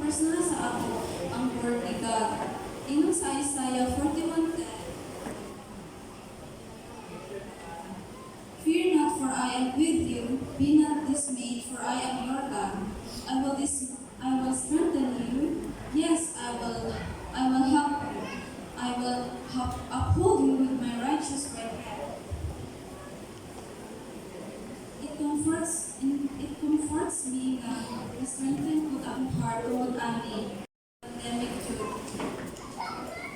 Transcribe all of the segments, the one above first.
Personal sa ako ang word ni God. Ingon sa Isaiah 41:10, "Fear not, for I am with you. Be not dismayed, for I am your God. I will strengthen you. Yes, I will help you. I will help uphold you with my righteous right hand." It comforts me nga na-strengthen ko akong heart tungod ani pandemic jud.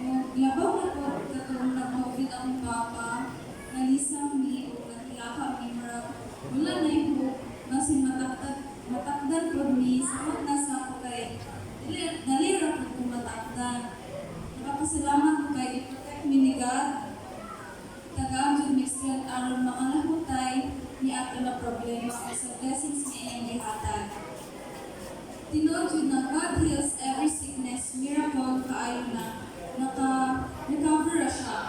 Ug labaw na po katong nag-COVID ang papa, nalisang mi ug naghilaka mi, murag wala na yung hope, basin matakdan pod mi, samot na sa ako kay dili dali ra pud ko matakdan. Nakapasalamat ko kay i-protect mi ni God. Tagaan jud mi strength aron makalahutay ni ato na problema o sa blessings nga iyang gihatag. Tinuod jud na God heals every sickness, miracle kaayo na naka-recover ra siya.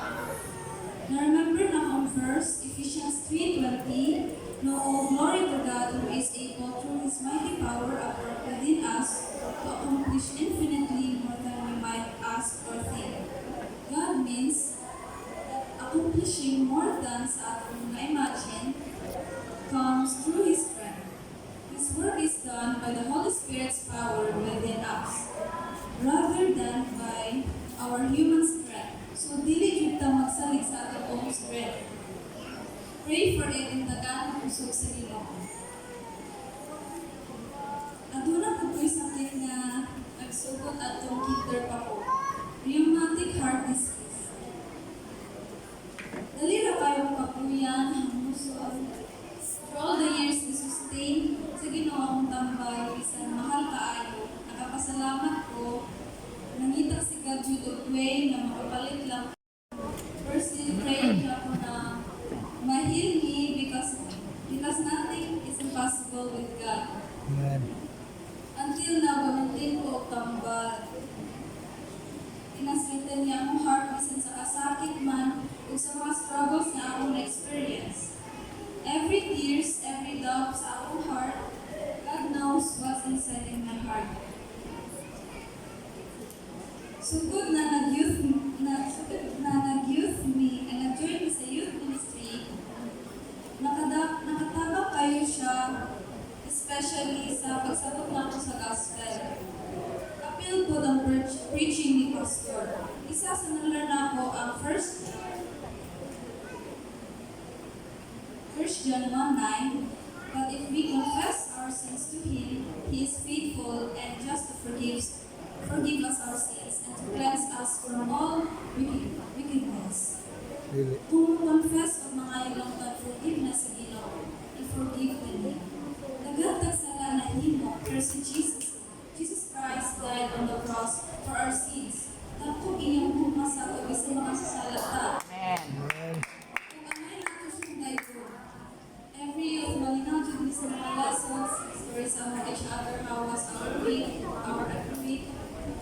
Na-remember na akong verse, Ephesians 3:20, "Now all glory to God, who is able through His mighty power at work within us to accomplish infinitely more than we might ask or think." God means that accomplishing more than sa atong na-imagine comes through His strength. His work is done by the Holy Spirit's power within us, rather than by our human strength. So, dili jud ta magsalig sa atong own strength. Pray for it in tagaan kusog sa Ginoo. Aduna po ko'y sakit nga nagsugot atong kinder pa ko. Rheumatic heart disease. Dali ra kayo kapuyan, hamuson. For all the years ni-sustain sa Ginoo akong tambal, bisan mahal kaayo, nakapasalamat ko, nangita si God jud og way nga makapalit lang. Firstly, praying na ko na ma-heal me because nothing is impossible with God. Amen. Until now, ga-maintain ko og tambal. Gina-strengthen niya akong heart bisan sa kasakit man ug sa mga struggles nga akong na-experience. Every tears, every doubt sa akong heart, God knows what's inside in my heart. Sugod na nag-youth na sugod na nag-youth me and nag-join me sa youth ministry, nakatabang kayo siya, especially sa pagsabot nako sa gospel. Apil po ang preaching ni Pastor. Isa sa na-learn ako ang First John 1:9, "But if we confess our sins to Him, He is faithful and just to forgive us our sins and to cleanse us from all wickedness." Dili. Kung confess og mga lang tag forgiveness sa Ginoo, i-forgive ka niya. Daghan tag sala na himo, pero si Jesus Christ died on the cross for our sins. Dako iyang gugma sa ato bisan makasasala ta. Amen. Amen. Kung angay nato siyang daygon. Every youth, malinaw jud mi sa mga lessons, stories among each other, how was our week, our every week.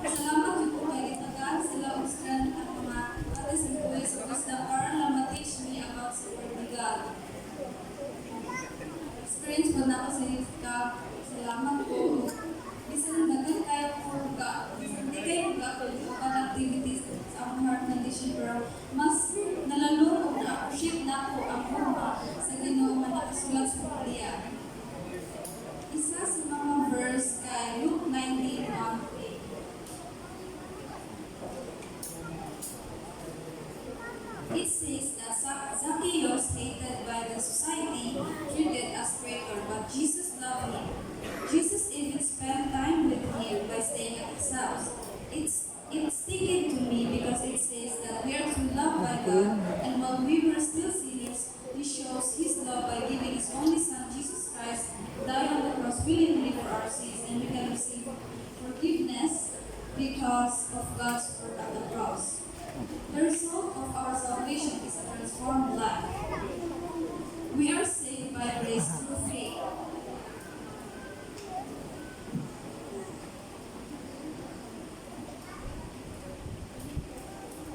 Salamat jud ko kay gitagaan sila og strength ang mga ate sa kuya sa wisdom para lang ma-teach me about sa word ni God. Experience po na ako sa youth camp. Salamat po. Bisan daghan kayo ko ga, bisan di kayo ga ko activities sa akong heart condition, pero mas nalalong og na-appreciate na ako ang gugma sa Ginoo nga nakasulat sa Biblia. Isa sa mga verse kay Luke 19:1. It says that Zacchaeus, hated by the society, treated as traitor, but Jesus loved him. Jesus even spent time with him by staying at his house. It's sticking to me because it says that we are to love by God, and while we were still sinners, He shows His love by giving His only Son, Jesus Christ, die on the cross willingly for our sins, and we can receive forgiveness because of God's work at the cross. The result of our salvation is a transformed life. We are saved by grace through faith.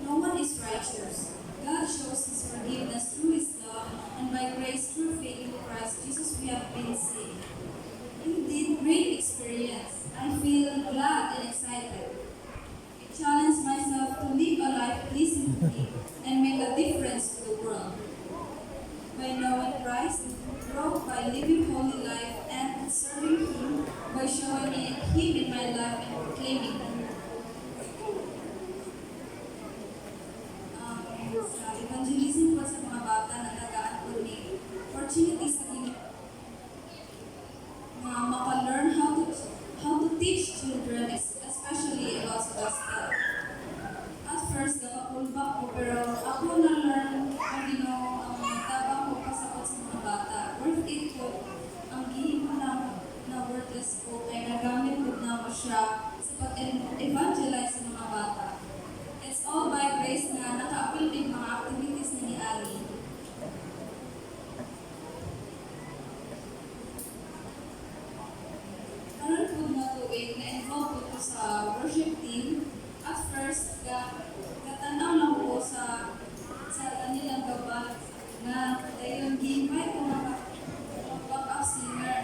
No one is righteous. God shows His forgiveness through His love, and by grace through faith in Christ Jesus we have been saved. Indeed, great experience. I feel glad and life and proclaiming hope. Sa evangelism po sa mga bata, natagaan po ni opportunity sa Ginoo nga maka-learn how to teach children, especially about sa gospel. At first, nakakulba ko, pero ako na-learn ang Ginoo ang tabang ko pasabot sa mga bata. Worth it po ang gihimo na na worthless ko kay nagamit po namo siya sa pag-evangelize sa mga bata. It's all by grace na naka-apil mig mga activities na ni Ali. Karon po na tuig, na-involve po ko sa worship team. At first, gatanaw lang ko sa kanilang gaba na dayon gi-invite ko nga back up singer.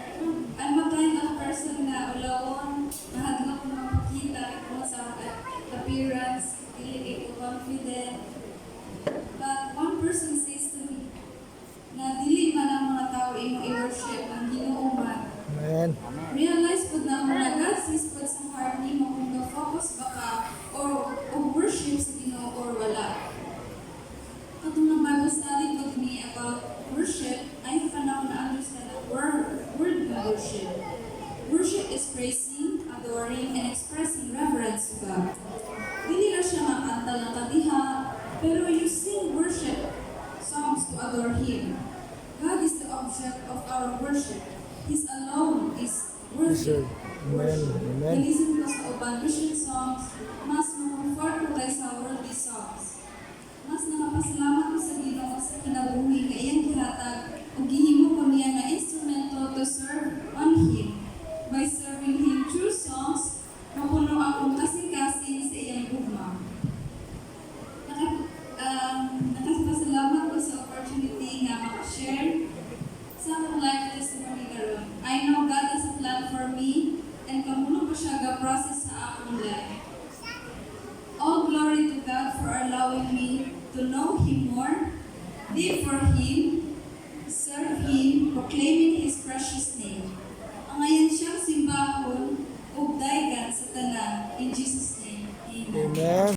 I'm a kind of person na ulawon, nahadlok na makita ko sa appearance, dili ko confident. But one person says to me na dili man ang mga tao imong i-worship, ang Ginoo man. Amen. Realize pud na mo na God sees pud sa heart nimo kung ga-focus ba ka or o worship sa Ginoo or wala. Katong na Bible study with me about worship, I pa na ako na-understand ang word na worship. Worship is praising, adoring, and expressing reverence to God. Dili na siya makanta lang kadiha, pero you sing worship songs to adore Him. God is the object of our worship. He's alone is worthy Deserve. Amen. Amen. Listen ko sa uban Christian songs, mas ma-comfort ko kaysa worldly songs. Mas nakapasalamat ko sa Ginoo sa kinabuhi nga iyang gihatag ug gihimo ko niya nga instrumento to serve on Him. By serving Him through songs, mapuno akong kasing-kasing sa iyang gugma. Nakapasalamat ko sa opportunity nga makashare sa akong life testimony karon. I know God has a plan for me and kamuno pa siya ga-process sa akong life. All glory to God for allowing me to know Him more, live for Him, serve Him, proclaiming His precious name.